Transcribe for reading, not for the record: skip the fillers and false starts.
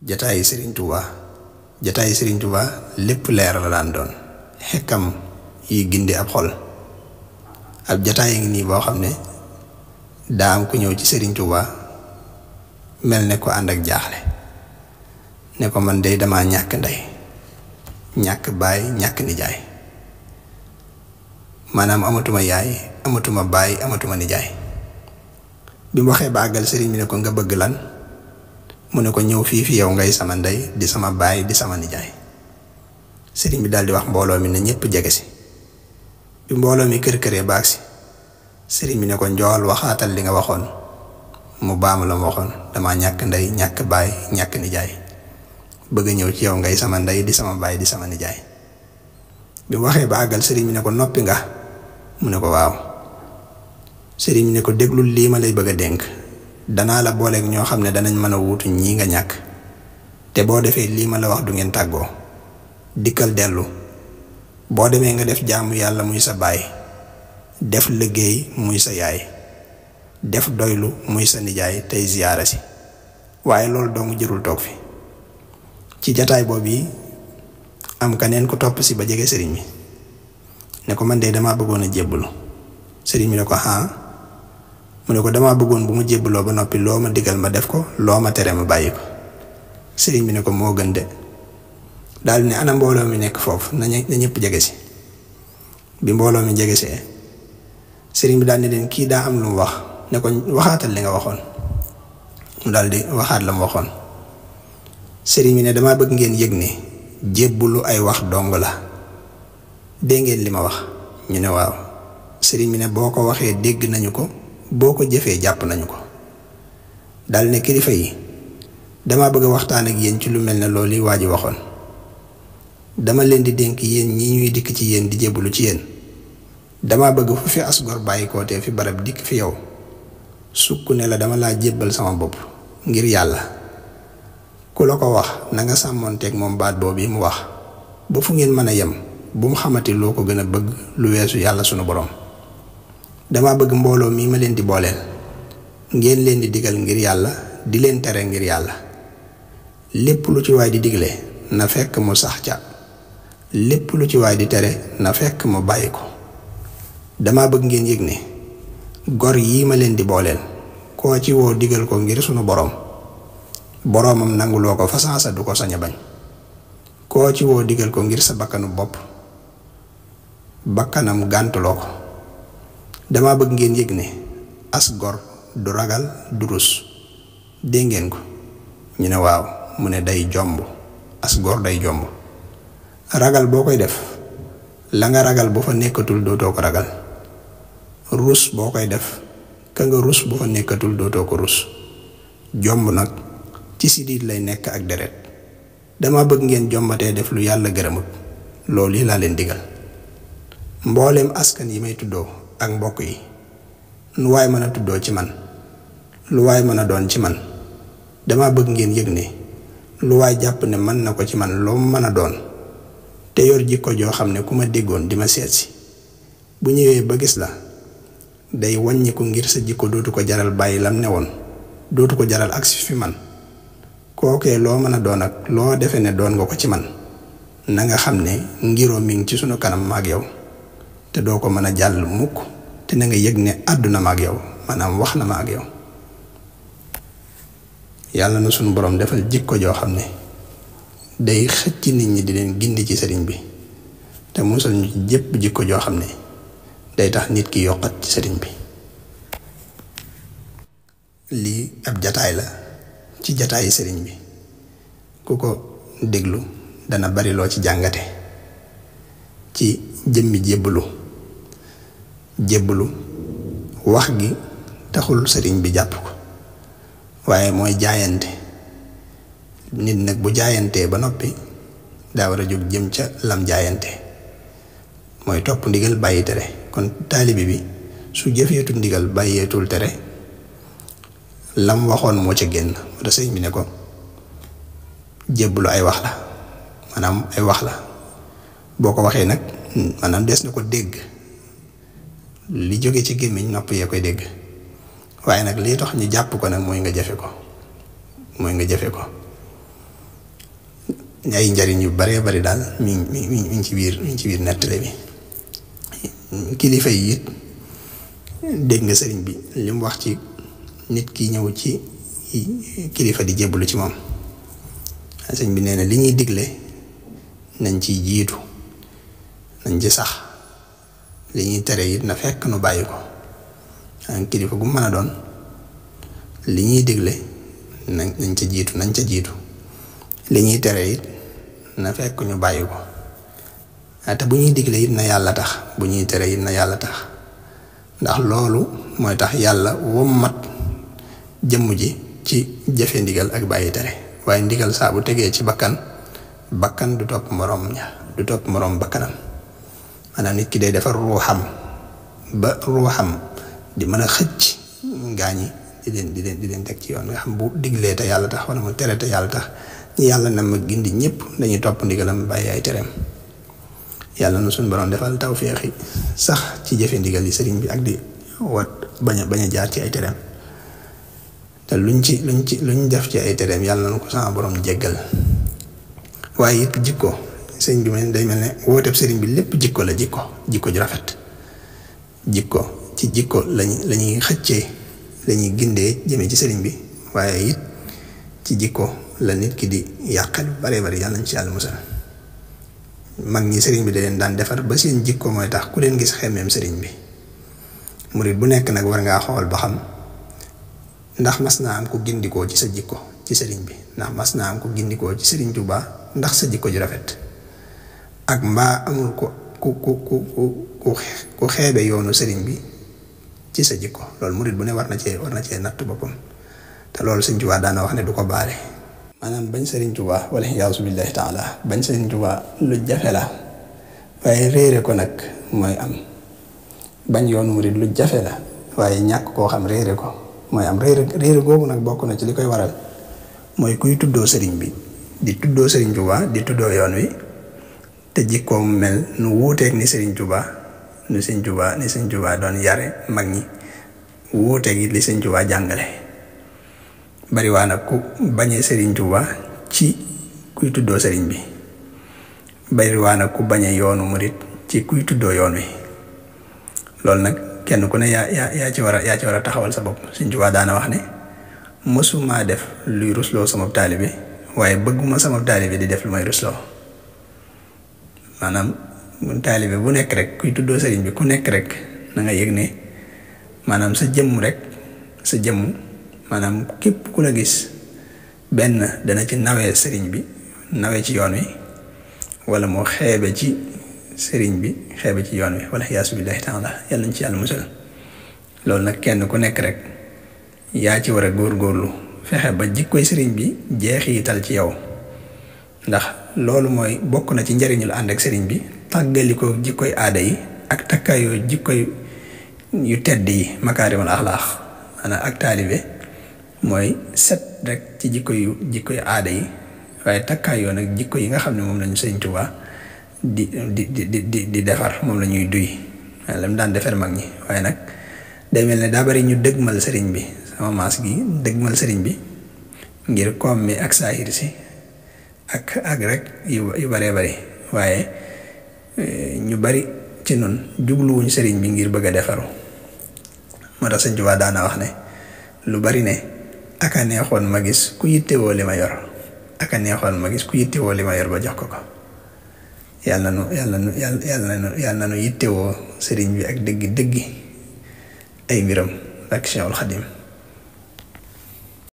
jataayi Sëriñ Tuubaa lépp leer la daan doon, xekkam yi gindi ab xol. ab jataay ngi nii boo xam ne daa am ku ñëw ci Sëriñ Tuubaa mel ne ko ànd ak jaaxle, ne ko man dey dama ñàkk ndey, ñàkk baay, ñàkk nijaay, maanaam amatuma yaay, amatuma baay, amatuma nijaay. bi mu waxee ba àggal sëriñ bi ne ko nga bëgg lan, mu ne ko ñëw fii fi yow ngay sama ndey di sama baay di sama nijaay. sëriñ bi daldi wax mbooloo mi ne ñépp jege si. bi mbooloo mi kër-këree baag si, sëriñ bi ne ko njool waxaatal li nga waxoon. mu baamu la mu waxoon, dama ñàkk ndey, ñàkk baay, ñàkk nijaay, bëgg ñëw ci yow ngay sama ndey di sama baay di sama nijaay. bi mu waxee ba àggal sëriñ bi ne ko noppi nga, mu ne ko waaw. sëriñ bi ne ko déglul lii ma lay bëgg a dénk, danaa la booleeg ñoo xam ne danañ mën a wuutu ñii nga ñàkk, te boo defee lii ma la wax du ngeen tàggoo. dikkal dellu, boo demee nga def jaamu yàlla muy sa baay, def liggéey muy sa yaay, def doylu muy sa nijaay tey ziyaara si. waaye loolu dong jërul toog fi. ci jataay boobu yi am keneen ku topp si ba jege sëriñ bi ne ko man de damaa bëggoon a jébbalu. sëriñ bi ne ko mu ne ko damaa bëggoon bu mu jébbaloo ba noppi loo ma digal ma def ko, loo ma tere ma bàyyi ko. sëriñ bi ne ko moo gën de. daal ne ana mbooloo mi nekk foofu na ñëpp jege si. bi mbooloo mi jege see, sëriñ bi daal ne leen kii daa am lu mu wax, ne ko waxaatal li nga waxoon. mu daal di waxaat la mu waxoon. sëriñ bi ne damaa bëgg ngeen yëg ne jébbalu ay wax dong la. dégg ngeen li ma wax? ñu ne waaw. sëriñ bi ne boo ko waxee dégg nañu ko, boo ko jëfee jàpp nañu ko. dal ne kilifa yi dama bëgg a waxtaan ak yéen ci lu mel ne loolu yi waa ji waxoon. dama leen di dénk yéen ñi ñuy dikk ci yéen di jébbalu ci yéen, dama bëgg fu fi asgor bàyyi koo te fi barab dikk fi yow sukk ne la dama laa jébbal sama bopp ngir yàlla. ku la ko wax na nga sàmmoonteeg moom baat boobu yi mu wax ba fu ngeen mën a yem, bu mu xamati loo ko gën a bëgg lu weesu yàlla sunu borom. dama bëgg mbooloo mii ma leen di booleel ngeen leen di digal ngir yàlla, di leen tere ngir yàlla. lépp lu ci waay di digle na fekk mu sax ca, lépp lu ci waay di tere na fekk mu bàyyi ko. dama bëgg ngeen yëg ne gor yii ma leen di booleel koo ci woo digal ko ngir sunu borom, boroomam nanguloo ko fasaasa du ko sañ a bañ. koo ci woo digal ko ngir sa bakkanu bopp, bakkanam gàntuloo ko. dama bëgg ngeen yëg ne as gor du ragal du rus. dégg ngeen ko? ñu ne waaw. mu ne day jomb, as gor day jomb. ragal boo koy def la nga ragal bu fa nekkatul dootoo ko ragal. rus boo koy def ka nga rus bu fa nekkatul dootoo ko rus. jomb nag ci siddiit lay nekk ak deret. dama bëgg ngeen jombatee def lu yàlla gërëmut. loolu yi laa leen digal. mbooleem askan yi may tuddoo ak mbokk yi, lu waay mën a tuddoo ci man, lu waay mën a doon ci man, dama bëgg ngeen yëg ne lu waay jàpp ne mën na ko ci man loo mën a doon, te yor jikko joo xam ne ku ma déggoon di ma seet si, bu ñëwee ba gis la day wàññiku ngir sa jikko dootu ko jaral bàyyi lam ne woon, dootu ko jaral agsi fi man. kookee loo mën a doon ak loo defe ne doon nga ko ci man, na nga xam ne ngiroo mi ngi ci sunu kanam maag yow, te doo ko mën a jàll mukk. te na nga yëg ne àdduna maag yow, maanaam wax na ma ak yow. yàlla na sunu borom defal jikko joo xam ne day xëcc nit ñi di leen gindi ci sëriñ bi, te musal ñu ci jépp jikko joo xam ne day tax nit ki yokkat ci sëriñ bi. lii ab jataay la ci jataayi sëriñ bi, ku ko déglu dana bari loo ci jàngate ci jëmmi jébbalu wax gi taxul sëriñ bi jàpp ko, waaye mooy jaayante. nit nag bu jaayantee ba noppi daa war a jóg jëm ca lam jaayante, mooy topp ndigal bàyyi tere. kon taalibi bi su jëfeetul ndigal bàyyeetul tere, lam waxoon moo ca génn. moo tax sëriñ bi ne ko jébbalu ay wax la, maanaam ay wax la. boo ko waxee nag maanaam des na ko dégg, li jóge ci gémmiñ nopp yee koy dégg, waaye nag lii tax ñu jàpp ko nag mooy nga jëfe ko. ay njariñ yu baree bari daal mi ngi ci biir nettali bi. kilifa yi it dégg nga sëriñ bi li mu wax ci nit ki ñëw ci kilifa di jébbalu ci moom. sëriñ bi nee na li ñuy digle nañ ciy jiitu nañ ci sax li ñuy tere it na fekk nu bàyyi ko. kilifa gu mën a doon li ñuy digle nañ ca jiitu li ñuy tere it na fekk ñu bàyyi ko. te bu ñuy digle it na yàlla tax bu ñuy tere it na yàlla tax ndax loolu mooy tax yàlla wommat jëmm ji ci jëfe ndigal ak bàyyi tere. waaye ndigal saa bu tegee ci bakkan du topp moroom bakkanam. maanaam nit ki day defar ruuxam ba ruuxam di mën a xëcc gaañi di leen teg ci yoon nga xam bu diglee te yàlla tax wala mu tere te yàlla tax ñi yàlla na ma gindi ñëpp dañuy topp ndigalam bàyyi ay tereem. yàlla na suñu borom defal tawféexi sax ci jëfe ndigal yi sëriñ bi ak di bañ a jaar ci ay tereem te luñ def ci ay tereem yàlla na ko sama borom jéggal. waaye it jikko sëriñ bi day mel ne wooteeb sëriñ bi lépp jikko la jikko ju rafet. ci jikko lañuy xëccee lañuy gindee jëmee ci sëriñ bi waaye it ci jikko la nit ki di yàqal bare bari yàlla nañ ci yàlla musal. mag ñi sëriñ bi da leen daan defar ba seen jikko mooy tax ku leen gis xemmeem sëriñ bi. murit bu nekk nag war ngaa xool ba xam ndax mas naa am ku gindikoo ci sa jikko ci sëriñ bi ndax mas naa am ku gindikoo ci sëriñ Tuubaa ndax sa jikko ju rafet ak mbaa amul ku xeebe yoonu sëriñ bi ci sa jikko. loolu murit bu ne war na cee natt boppam te loolu sëriñ Tuubaa daana wax ne du ko baale. maanaam bañ sëriñ Tuubaa wala yaasu billaahi taala bañ sëriñ Tuubaa lu jafe la waaye réere ko nag mooy am. bañ yoonu murit lu jafe la waaye ñàkk koo xam réere ko mooy am. réere googu nag bokk na ci li koy waral mooy kuy tuddoo sëriñ bi di tuddoo sëriñ Tuubaa di tuddoo yoon wi te jikkoom mel nu wuuteeg ni sëriñ Tuubaa ni sëriñ Tuubaa doon yare mag ñi wuuteeg it li sëriñ Tuubaa jàngale. bariwaa nag ku bañee sëriñ Tuubaa ci kuy tuddoo sëriñ bi bariwaa nag ku bañee yoonu murit ci kuy tuddoo yoon wi. loolu nag kenn ku ne yaa ci war a taxawal sa bopp. Sëriñ Tuubaa daana wax ne mësuma def luy rusloo sama taalibe waaye bëgguma sama taalibe di def lu may rusloo. maanaam taalibe bu nekk rek kuy tuddoo sëriñ bi ku nekk rek na nga yëg ne maanaam sa jëmm maanaam képp ku la gis benn dana ci nawee sëriñ bi nawee ci yoon wi wala moo xeebe ci sëriñ bi xeebe ci yoon wi wala yaasu billaahi taala yàlla nañ ci yàlla musal. loolu nag kenn ku nekk rek yaa ci war a góorgóorlu fexe ba jikkoy sëriñ bi jeexital ci yow ndax loolu mooy bokk na ci njariñul ànd ak sëriñ bi tàggali ko jikkoy aada yi ak takkaayoo jikkoy yu tedd yi makaarimul axlaax maanaam ak taalibe mooy set rek ci jikkoy aada yi waaye takkaayoo nag jikko yi nga xam ne moom lañu sëriñ Tuubaa di defar moom la ñuy duy la mu daan defar mag ñi. waaye nag day mel ne daa bari ñu dëgmal sëriñ bi sama maas gi dëgmal sëriñ bi ngir koom mi ak saahir si ak rek yu baree bari waaye ñu bari ci nun jubluwuñ sëriñ bi ngir bëgg a defaru. moo tax sëriñ Tuubaa daana wax ne lu bari ne aka neexoon ma gis ku yittewoo li ma yor aka neexoon ma gis ku yittewoo li ma yor ba jox ko. yàlla na nu yittewoo sëriñ bi ak dëggi ay mbiram ak Cheikhul Xadim.